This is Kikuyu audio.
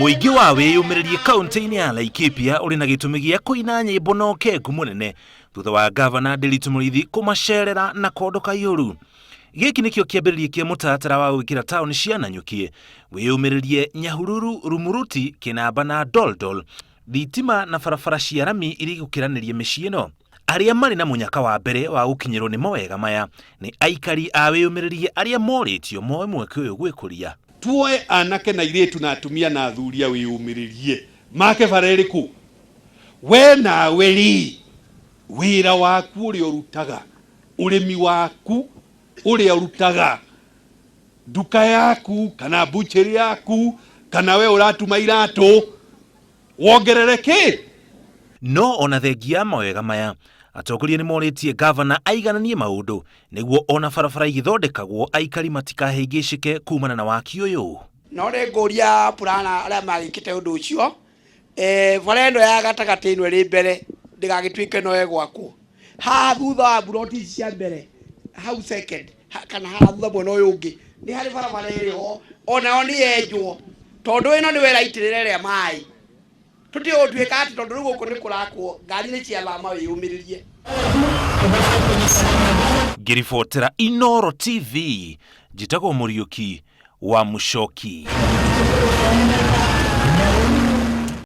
Mũingĩ wa wĩyũmĩrĩrie kaunti-inĩ ya Laikipia ũrĩ na gĩtũmi gĩa kũina nyĩmbo na ũkengu mũnene thutha wa ngavana Ndiritu Mũrĩithi kũmacerera na kondo kaiyũru. Gĩkĩ nĩkĩo kĩambĩrĩria kĩa mũtaratara wa gwĩkĩra taũni cia Nanyuki, wĩyũmĩrĩrie Nyahururu, Rumuruti, Kĩnamba na Doldol thitima na barabara cia rami iria igũkĩranĩria mĩciĩ ĩno. Arĩa marĩ na mũnyaka wa mbere wa gũkinyĩrwo nĩ mawega maya nĩ aikari a wĩyũmĩrĩrie arĩa morĩtio moe mweke ũyũ gwĩkũria. Tuoe anake na airĩtu na atumia na athuri a wĩyũmĩrĩrie make bara ĩrĩkũ? We nawe rĩ, wĩra waku ũrĩa ũrutaga, ũrĩmi waku ũrĩa ũrutaga, nduka yaku kana mbuchĩrĩ yaku kana we ũratuma iratũ, wongerere kĩ? No ona thengia ya mawega maya, atongoria nĩ morĩtie ngavana aigananie maũndũ nĩguo ona barabara igĩthondekagwo aikari matikahĩngĩcĩke kumana na waki ũyũ. No nĩ ngũria purana arĩa magĩkĩte ũndũ ũcio, eh, bara ĩno ya gatagatĩ ĩno ĩrĩ mbere ndĩgagĩtuĩke no ĩgwakwo haha thutha wa mburoti ici cia mbere hau second ha, kana haha thutha mwena ũyũ ũngĩ nĩ harĩ barabara ĩrĩ ho onayo nĩ yenjwo tondũ ĩno nĩwe ĩraitĩrĩra ĩrĩa maĩ tũtiĩ gũtuĩka atĩ tondũ rĩu gũkũ nĩ kũrakwo ngari nĩ ciathama wĩyũmĩrĩrie. Ngĩribotera Inooro TV, njĩtagwo Mũriũki wa Mũcoki.